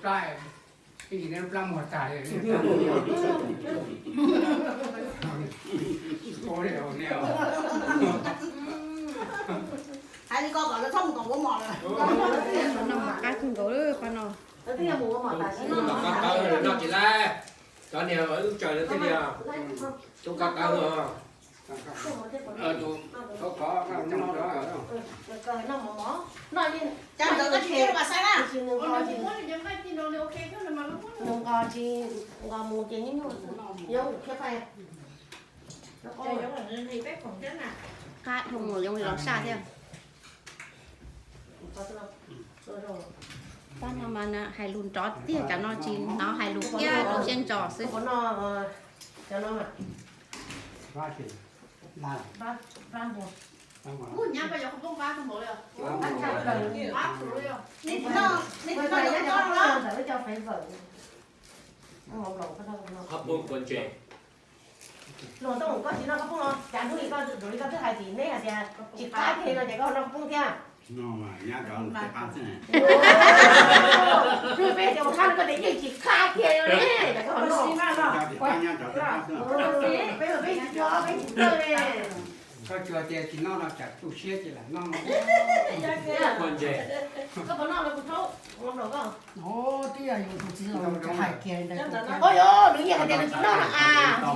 plab, ib ntsis neb lub plab muag tag li. Hais li ko kom lawv txhob mus kom ua mov lawm. Noj mov qab kawg nkaus pab no. Noj tsis laib, cov niag wb tsaws lawv thiaj li tub kab tawv. Cas nkawd koj tsis muab li nqos tsis, nqos mus ces yeej nyuaj, yuav khiav pais. Qab dhau mus zoo li los saj thiab. Pab no mas hais lus nrov tiag, cov no tsis hnov hais lus thiab, lus siab ntso xwb. Qhov poob kua ntses. Luag tau koj tsis noj koj poob no, cas hnub ib koj rau li koj twb hais tias neb hais tias tsis qab kiag no ces koj noj koj poob thiab. Peb tias ua qab no koj tias yeej tsis qab kiag no ne, ces koj noj. Peb, peb tsis txawj ne. Koj tsuas tias tsis noj no tsam tu siab ces lam noj. Koj puas noj los kuv thaub ua nplaum koj. Twb yog yus tus txiv laus hais kiag ntawd. Ua yog nws yeej hais tias nws tsis noj no a,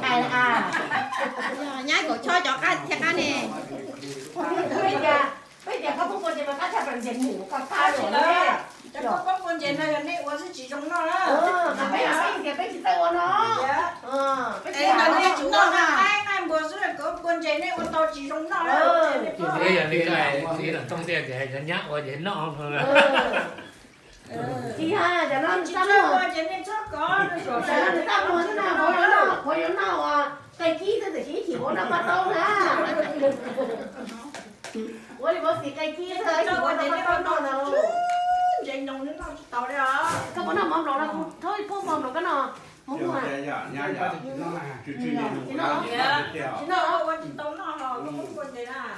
hais a. Nyab kaum choj cov qab thiab qab ne. Peb tias koj poob kua ntses mas qab tshaj plaws ntses mus koj qab los ne. Koj poob kua ntses no yog nej ua xwb tsis zoo noj na. Peb tias peb tsis txawj ua no. Peb tias nej tsis noj na. Qaib nqaij npua xwb, koj kua ntses nej ua tau tsis zoo noj na. Yog li txiv laus Tooj tias nyab ua ces noj no. Tsis yog, cov no nws txaj muag, cov no nws txaj muag xwb na, kuv yuav noj, kuv yuav noj uas qe kib xwb, tiam sis ib chim kuv noj paj taub na. Ua li vov xis qe kib xwb, ib chim kuv noj paj taub noj ntag. Koj puas noj mov nplaum no? Thaub ib phub mov nplaum koj noj. Mov muag. Tsis noj, tsis noj, ua tsis tau noj, koj poob kua ntses na.